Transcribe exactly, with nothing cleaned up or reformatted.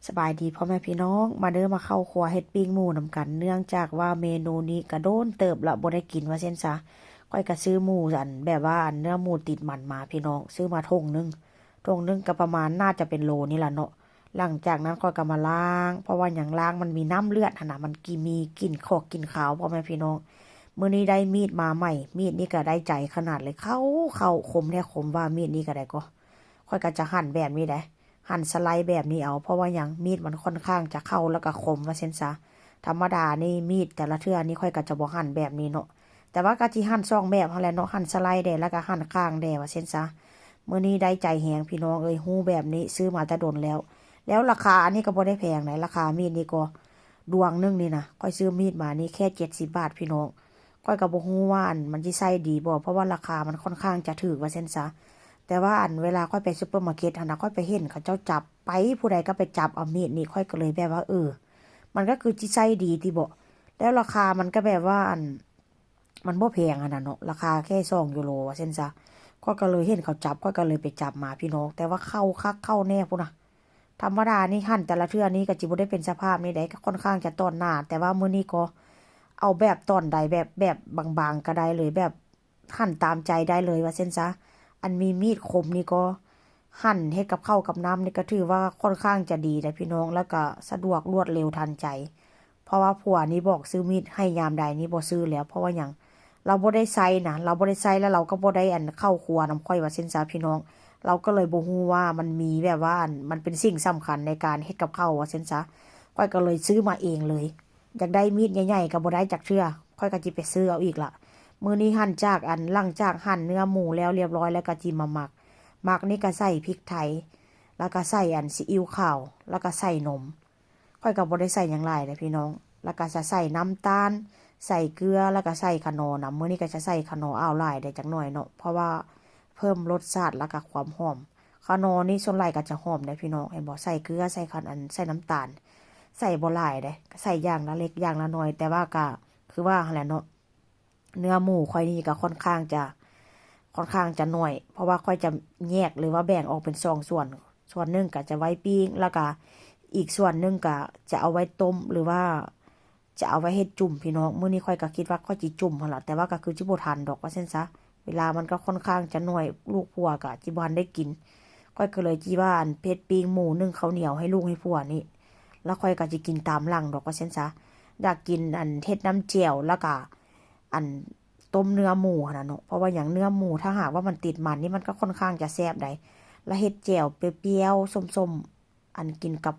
สบายดีพ่อแม่พี่น้อง มาเด้อมาเข้าครัวเฮ็ดปิ้งหมูนำกัน เนื่องจากว่าเมนูนี้ก็โดนเติบละบ่ได้กินว่าเซ่นซะ ข้อยก็ซื้อหมูอันแบบว่าอันเนื้อหมูติดมันมาพี่น้อง ซื้อมาถุงหนึ่ง ถุงหนึ่งก็ประมาณน่าจะเป็นโลนี่ล่ะเนาะ หลังจากนั้นข้อยก็มาล้าง เพราะว่าหยังล้างมันมีน้ำเลือดหั้นนะ มันกินมีกลิ่นขอกกลิ่นคาวพ่อแม่พี่น้อง มื้อนี้ได้มีดมาใหม่ มีดนี่ก็ได้ใจขนาดเลย เข้า เข้า คมแท้คมว่ามีดนี่ก็ได้ก็ ข้อยก็จะหั่นแบบนี้ได้ หั่นสไลด์แบบนี้เอา เพราะว่าหยัง มีดมันค่อนข้างจะเข้าแล้วก็คมว่าเซ่นซะ ธรรมดานี่มีดแต่ละเทื่อนี่ข้อยก็จะบ่หั่นแบบนี้เนาะ แต่ว่าก็สิหั่นสองแบบหั้นแหละเนาะ หั่นสไลด์แด่ แล้วก็หั่นข้างแด่ว่าเซ่นซะ มื้อนี้ได้ใจแฮงพี่น้องเอ้ย ฮู้แบบนี้ซื้อมาแต่โดนแล้ว แล้วราคาอันนี้ก็บ่ได้แพงนะ ราคามีดนี่ก็ดวงหนึ่งนี่นะ ข้อยซื้อมีดมานี่แค่เจ็ดสิบบาทพี่น้อง ข้อยก็บ่ฮู้ว่าอันมันสิใช้ดีบ่ เพราะว่าราคามันค่อนข้างจะถูกว่าเซ่นซะ แต่ว่าอันเวลาข้อยไปซูเปอร์มาร์เก็ตหั้นนะ ข้อยไปเห็นเขาเจ้าจับไป ผู้ใดก็ไปจับเอามีดนี่ ข้อยก็เลยแบบว่า เออ มันก็คือสิใช้ดีติบ่ แล้วราคามันก็แบบว่าอัน มันบ่แพงหั้นนะเนาะ ราคาแค่สองยูโรว่าเซ่นซะ ข้อยก็เลยเห็นเขาจับ ข้อยก็เลยไปจับมาพี่น้อง แต่ว่าเข้าคักเข้าแน่พุ้นนะ ธรรมดานี่หั่นแต่ละเทื่อนี่ก็สิบ่ได้เป็นสภาพนี้ได้ ก็ค่อนข้างจะตอนหนา แต่ว่ามื้อนี้ก็เอาแบบตอนใด แบบ แบบบางๆก็ได้เลย แบบหั่นตามใจได้เลยว่าเซ่นซะ อันมีมีดคมนี่ก็หั่นเฮ็ดกับข้าวกับน้ำนี่ก็ถือว่าค่อนข้างจะดีนะพี่น้อง แล้วก็สะดวกรวดเร็วทันใจ เพราะว่าผัวนี่บอกซื้อมีดให้ยามใดนี่บ่ซื้อแล้ว เพราะว่าหยัง ลาวบ่ได้ใช้นะ ลาวบ่ได้ใช้แล้วลาวก็บ่ได้อันเข้าครัวนำข้อยว่าเซ่นซะพี่น้อง ลาวก็เลยบ่ฮู้ว่ามันมีแบบว่าอัน มันเป็นสิ่งสำคัญในการเฮ็ดกับข้าวว่าเซ่นซะ ข้อยก็เลยซื้อมาเองเลย อยากได้มีดใหญ่ๆก็บ่ได้จักเทื่อ ข้อยก็สิไปซื้อเอาอีกละ มื้อนี้หั่นจากอัน หลังจากหั่นเนื้อหมูแล้วเรียบร้อยแล้วก็สิมาหมัก หมักนี่ก็ใส่พริกไทย แล้วก็ใส่อันซีอิ๊วขาว แล้วก็ใส่นม ข้อยก็บ่ได้ใส่หยังหลายเด้อพี่น้อง แล้วก็จะใส่น้ำตาล ใส่เกลือ แล้วก็ใส่ขนอนะ มื้อนี้ก็จะใส่ขนออ่าวหลายได้จักหน่อยเนาะ เพราะว่าเพิ่มรสชาติแล้วก็ความหอม ขนอนี่ส่วนหลายก็จะหอมเด้อพี่น้อง เห็นบ่ ใส่เกลือ ใส่ขน อัน ใส่น้ำตาล ใส่บ่หลายเด้ ก็ใส่อย่างละเล็กอย่างละน้อย แต่ว่าก็คือว่าหั้นแหละเนาะ เนื้อหมูข้อยนี่ก็ค่อนข้างจะ ค่อนข้างจะน้อย เพราะว่าข้อยจะแยกหรือว่าแบ่งออกเป็นสองส่วน ส่วนหนึ่งก็จะไว้ปิ้ง แล้วก็อีกส่วนหนึ่งก็จะเอาไว้ต้ม หรือว่าจะเอาไว้เฮ็ดจุ่มพี่น้อง มื้อนี้ข้อยก็คิดว่าข้อยสิจุ่มหั้นล่ะ แต่ว่าก็คือสิบ่ทันดอกว่าซั่นซะ เวลามันก็ค่อนข้างจะน้อย ลูกผัวก็สิบ่ทันได้กิน ข้อยก็เลยสิว่าอันเฮ็ดปิ้งหมูนึ่งข้าวเหนียวให้ลูกให้ผัวนี่ แล้วข้อยก็สิกินตามหลังดอกว่าซั่นซะ อยากกินอันเฮ็ดน้ำแจ่ว แล้วก็อันต้มเนื้อหมูหั้นน่ะเนาะ เพราะว่าหยัง เนื้อหมูถ้าหากว่ามันติดมันนี่มันก็ค่อนข้างจะแซ่บได๋ แล้วเฮ็ดแจ่วเปรี้ยวๆ ส้มๆ อันกินกับ